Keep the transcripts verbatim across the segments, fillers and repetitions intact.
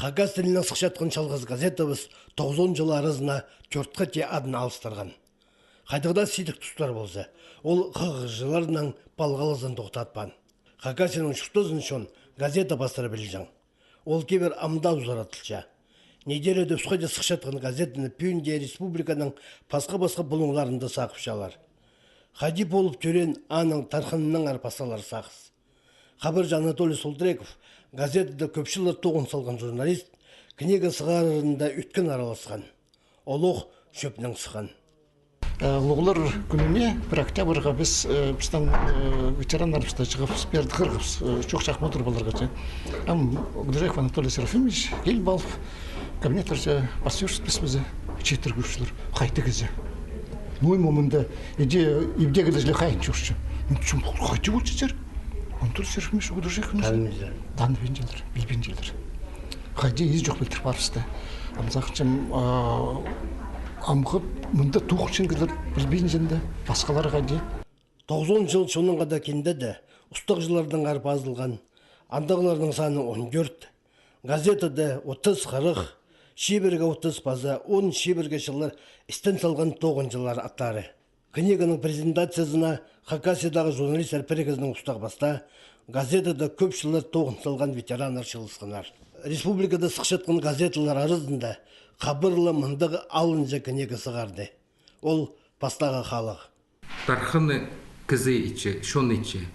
Хакас тілінең сыхчатхан чалғыс газетабыс тоғызон чыл аразына тӧрт хати адын алыстырған. Хайдағ даа сидік тустар полза, ол хығырығҷыларның палғалызын тохтатпаан. Хакасияның чуртазын чон газета пастыра пілҷең. Ол кибір ам даа узаратылча. Неделяда ӱс хати сыхчатхан газетаны пӱӱнде республиканың пасха-пасха пулуңларында сағыпчалар. Хайди полып тӧреен, аның тархынынаңар пасталар сағыс. Хабарҷы Анатолий Султреков газетада кӧп чыллар тоғын салған журналист, книга сығарарында ӧткін араласхан. Олох чӧпнең сыххан. Э, Улуғлар кӱніне пір октябрьға піс, э, пістің, э, ветераннарыбысты чығып пирдік, хығырғабыс, э, чох-чах полтыр поларға че. Ам Гдыржаев Анатолий Серафимович киліп алып, кабинеттерде пастап чӧрчебіс піс, пісті читір кӧрчелер. Хайди кізі. Ну, ниме мында, иди, ибдегі даа чіли хайын чӧрче. Мин тӱсчем, хайди ол читір. Анатолий Серафимович Гдыржаев. Таныминчалар. Таныминчалар, пілбинчелер. Хайди ис чох пілдір парыбысты. Ам сағынчам, а, амғы мында тоғынчатхан кізілер пілбинче дее, пасхалар хайди. Тоғызон чыл чонның хада кинде дее устағҷыларнаң арпазылған, андағларның саны он тӧрт, газетада отыс, хырых, чибіргі отыс паза он чибіргі чыллар істен салған тоғынҷылар аттары. Книганың презентациязына Хакасиядағы журналистер пірігізінің устағ-пастаа, газетада кӧп чыллар тоғын салған ветераннар чыылысханнар. Республикада сыхчатхан газеталар аразында хабарлығ мындағ алынҷа книга сығарды. Ол «Пастағы халығ». Тархынны кізі итче, чон итче,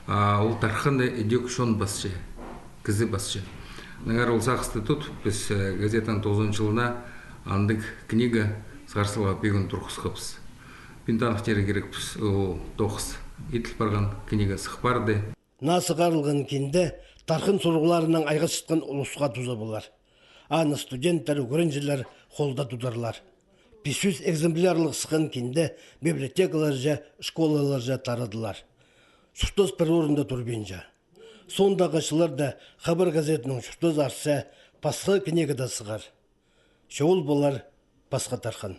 а ол тархынны идӧк чон пасча, кізі пасча. Аннаңар ол сағысты тут, піс, э, газетаның тоғызон чылына андағ книга сығар саларға пӱӱн турғысхабыс. Пӱӱн таныхтирға кирекпіс, ол тоғыс иділ парған, книга сых парды. Наа сығарылған кинде тархын сурығларынаң айғасчатхан улусха туза полар. Аны студенттер, ӱгренҷілер холда тударлар. Пис чӱс экземплярлығ сыххан кинде библиотекаларҷа, школаларҷа тарадылар. Чуртас пір орында турбинча. Соондағы чылларда «Хабар» газетаның чуртазы артса, пасха книга даа сығар. Че ол полар «Пасха тархын».